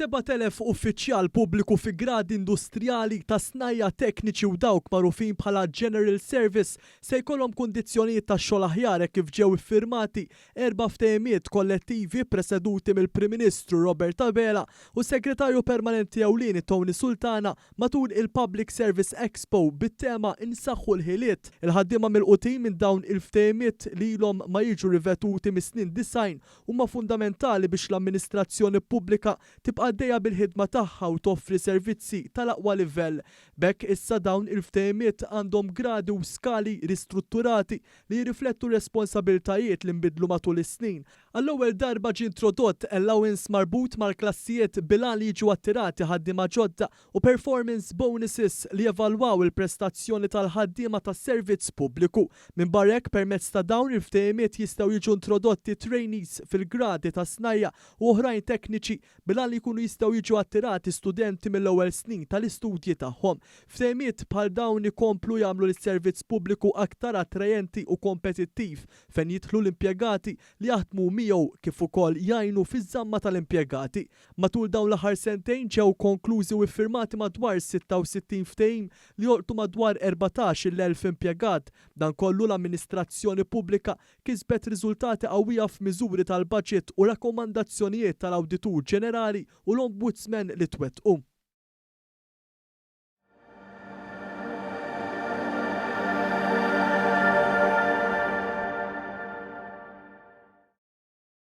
7,000 uffiċjal pubbliku fi gradi industrijali, ta' snajja', tekniċi u dawk magħrufin bħala General Service se jkollhom kundizzjonijiet tax-xogħol aħjar hekk kif ġew iffirmati erba' ftehimiet kollettivi ppreseduti mill-Prim Ministru Robert Abela u s-Segretarju Permanenti Ewlieni Tony Sultana matul il-Public Service Expo bit-tema 'Insaħħu l-Ħiliet'. Il-ħaddiema milqutin minn dawn il-ftehimiet li ilhom ma jiġu rivetuti mis-snin 90 huma fundamentali biex l-amministrazzjoni pubblika tibqa' għaddejja bil-ħidma tagħha u toffri servizzi tal-aqwa livell. B'hekk issa dawn il-ftehimiet għandhom gradi u skali ristrutturati li jirriflettu r-responsabilitajiet li nbidlu matul is-snin. Għall-ewwel darba ġie introdott allowance marbut mal-klassijiet bil-għan li jiġu attirati ħaddiema ġodda u performance bonuses li jevalwaw il-prestazzjoni tal-ħaddiema tas-servizz pubbliku. Minbarra hekk, permezz ta' dawn il-ftehimiet jistgħu jiġu introdotti trainees fil-gradi ta' snajja' u oħrajn tekniċi bil-għan li jkunu jistgħu jiġu attirati studenti mill-ewwel snin tal-istudji tagħhom. Ftehimiet bħal dawn ikomplu jagħmlu lis-servizz pubbliku aktar attrajenti u kompetittiv fejn jidħlu l-impjegati li jaħdmu miegħu kif ukoll jgħinu fiż-żamma tal-impjegati. Matul dawn l-aħħar sentejn ġew konklużi u iffirmati madwar 66 ftehim li jolqtu madwar 14,000 impjegat. B'dan kollu l-amministrazzjoni pubblika kisbet riżultati qawwija f'miżuri tal-baġit u rakkomandazzjonijiet tal-Awditur Ġenerali u l-Ombudsman li twettqu.